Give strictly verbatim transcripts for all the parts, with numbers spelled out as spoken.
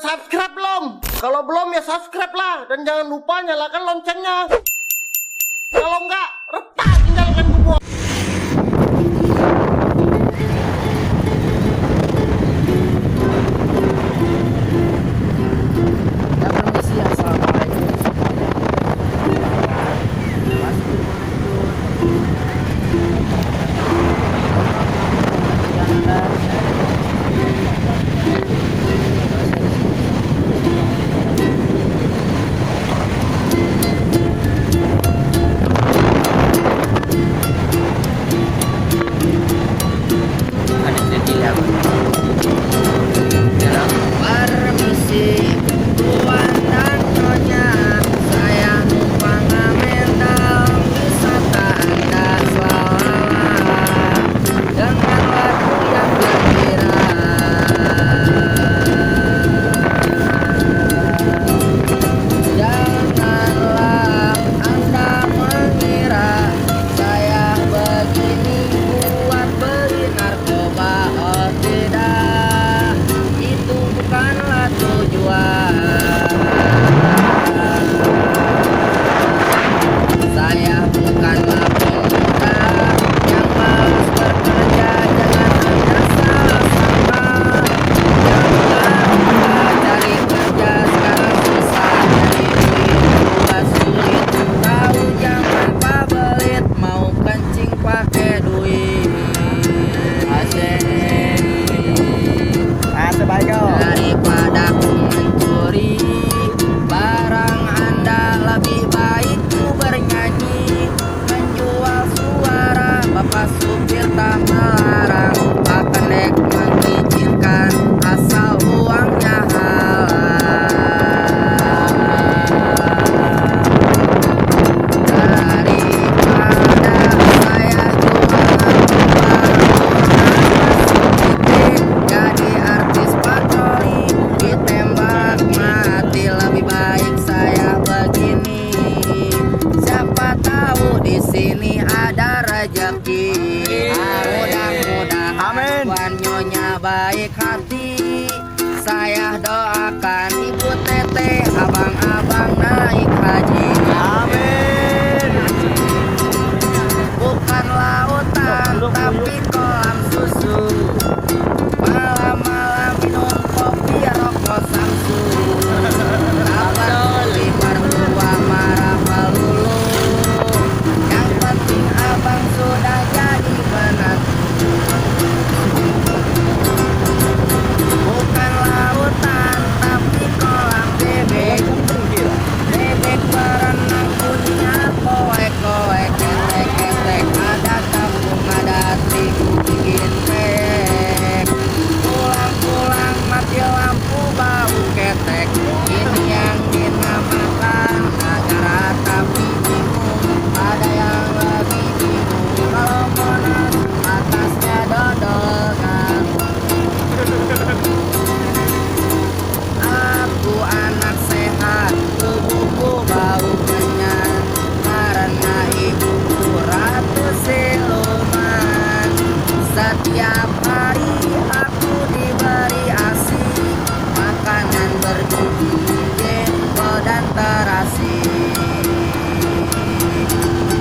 Subscribe belum? Kalau belum, ya subscribe lah. Dan jangan lupa nyalakan loncengnya. Kalau enggak, retak tinggalkan gubuk. Ya, permisi, assalamualaikum. Ada sedih lah. Permisi, Tuan dan Nyonya, saya numpang ngamen dalam wisata Anda selawat dengan lagu yang gembira. Janganlah Anda mengira saya begini buat beli narkoba, oh tidak, itu bukanlah tujuan. Saya bukanlah pemuda yang malas bekerja, jangan Anda salah sangka. Jangan Anda cari kerja sekarang susah, cari duit juga sulit. Tahu zaman pabelit, mau kencing pakai duit. Asik. Asik, Bayu. Daripada ku mencuri barang Anda, lebih baik ku bernyanyi. Menjual suara, Bapak supir tak melarang. Pak Pendek mengizinkan, asal uangnya halal. Daripada saya jualan jadi artis patroli, ditembak mati, lebih baik saya begini. Siapa tahu di sini ada rezeki. Mudah-mudahan Amin. Tuan Nyonya baik hati. Saya doakan Ibu Teteh, abang-abang naik haji. Amin. Bukan lautan, tapi kolam susu. Malam-malam minum kopi, rokok Samsu. Abang di mertua marah melulu. Yang penting abang sudah jadi menantu. Bukan lautan, tapi kolam bebek. Bebek berenang punya koek-koek, ketek-ketek, ada kampung, ada terigu bikin pek. Pulang-pulang mati lampu, bau ketek. Ini yang dinamakan negara tapi bingung. Ada yang lebih bingung kalau Monas atasnya dodol garung. Aku anak sehat, tubuhku bau kenyang, karena ibuku ratu siluman. Setiap hari aku diberi ASI, makanan bergizi, jengkol dan terasi.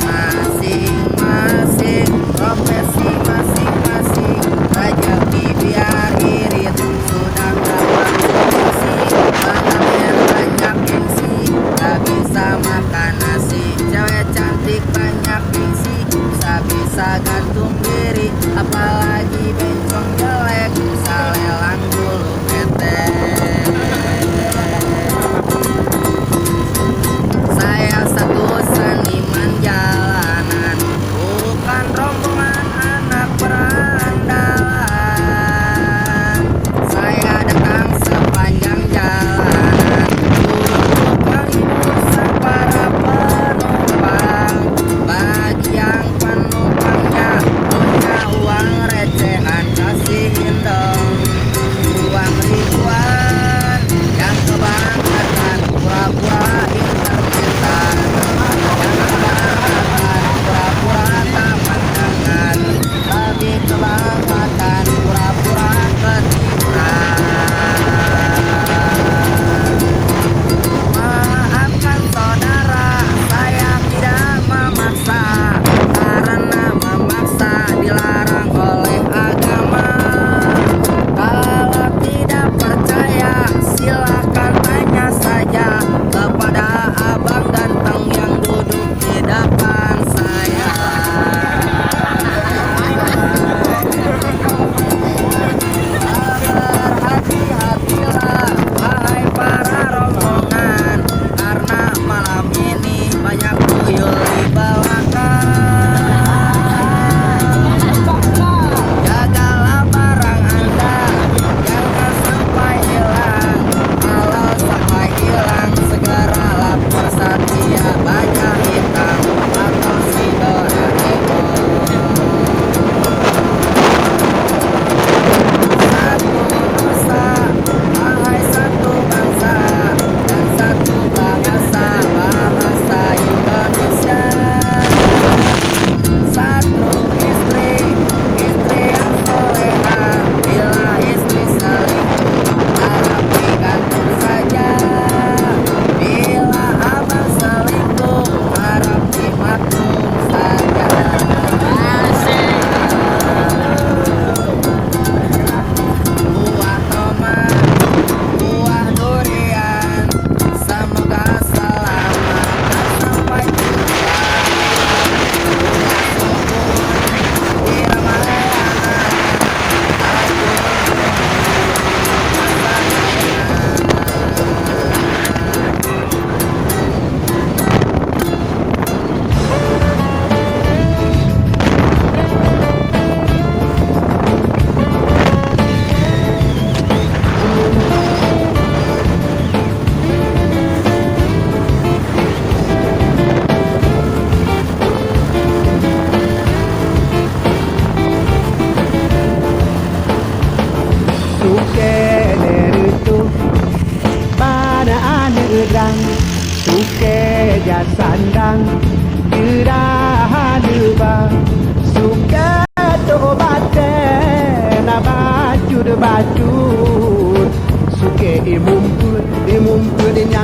Masing-masing profesi, masing-masing rezeki biar irit. Sudah dapat solusi, banyak yang banyak gengsi, tak bisa makan nasi. Cewek cantik banyak gengsi, bisa-bisa gantung diri, apalagi bencong jelek, bisa lelang bulu ketek. Saya satu seniman jalanan, bukan rombongan anak berandalan. Saya datang sepanjang jalanan untuk menghibur sang para penumpang. Bagi yang penumpangnya,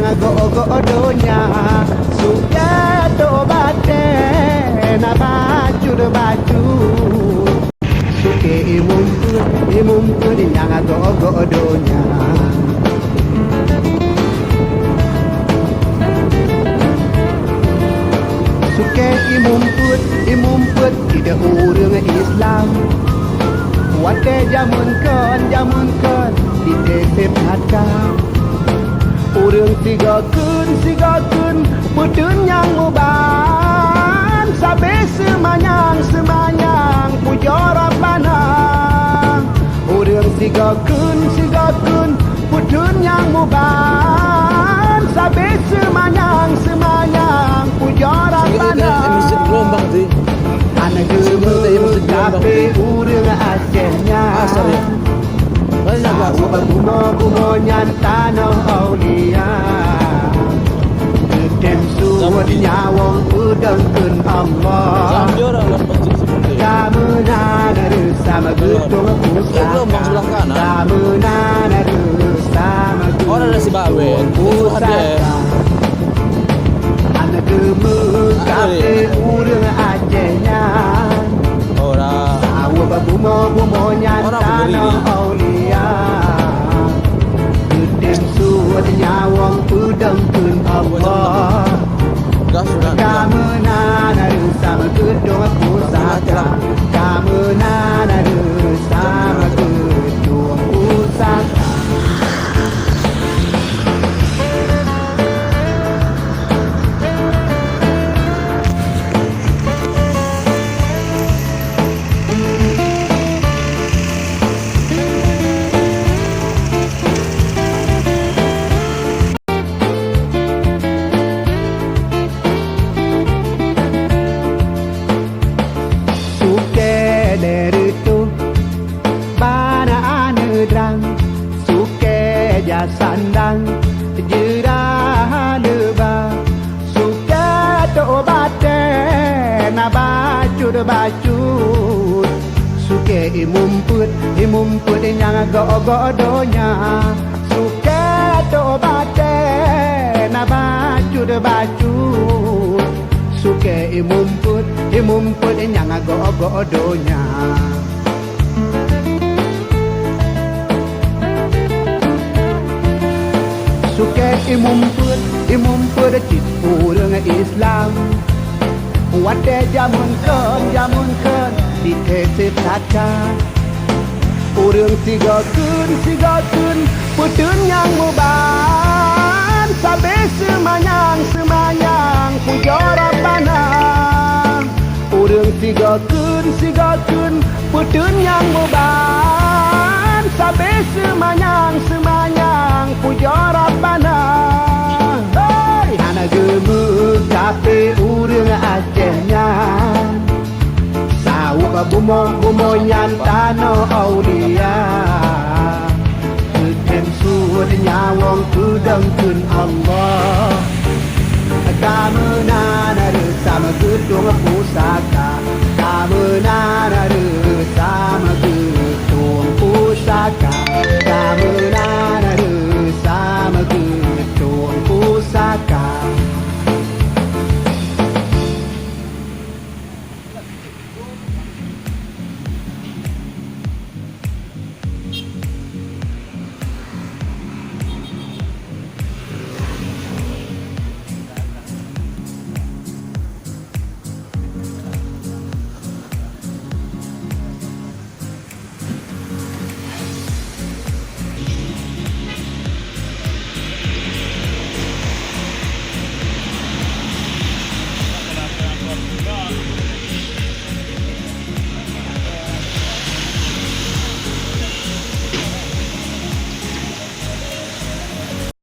Goe-goe donya, sukée toh batée na bacut-bacut. Sukée imum peuet, imum peuet nyang goe-goe donya. Sukée imum peuet, imum peuet sideh ureuëng Islam. Watée jamén kon, jamén kon, sideh sép that ka. Ureuëng sigoe kheun, sigoe kheun, peuteun nyang muban, sabé seumanyang, seumanyang, pujoe Rabbana. Ureuëng sigoe kheun, sigoe kheun, peuteun nyang muban, sabé seumanyang, seumanyang, pujoe Rabbana. Ini masjid gelombang sih. Aneuk geumeu tapi ureuëng Aceh nyan. Asal ya. Saboh bumoe-bumoe nyan tanoh aulia. Geutem suet nyawöng peudong kheun Allah. Ka meunan reusa meugeutong pusaka. Ka meunan reusa meugeutong pusaka. Aneuk geumeu tapi ureuëng Aceh nyan. Saboh bumoe-bumoe nyan tanoh aulia. Geutem suet nyawöng peudong kheun Allah. Ka meunan reusa meugeutong pusaka. Ka meunan reusa meugeutong pusaka. Sukée lé reutôh bana aneuk drang, sukée jak sandang jeurah leuba, sukée toh batée na bacut-bacut, sukée imum peuet, imum peuet nyang goe-goe donya, sukée toh batée na bacut-bacut. Sukée imum peuet, imum peuet nyang goe-goe donya. Sukée imum peuet, imum peuet cit ureuëng Islam. Watée jamén kon, jamén kon, di that ka. Ureuëng sigoe kheun, sigoe kheun, peuteun nyang muban, sabé seumanyang, seumanyang, pujoe Rabbana. Ureuëng sigoe kheun, sigoe kheun, peuteun nyang muban, sabé seumanyang, seumanyang, pujoe Rabbana. Hei! Hana geumeu tapi ureuëng Aceh nyan. Saboh bumoe-bumoe nyan tanoh aulia. Geutem suet nyawöng peudong kheun Allah.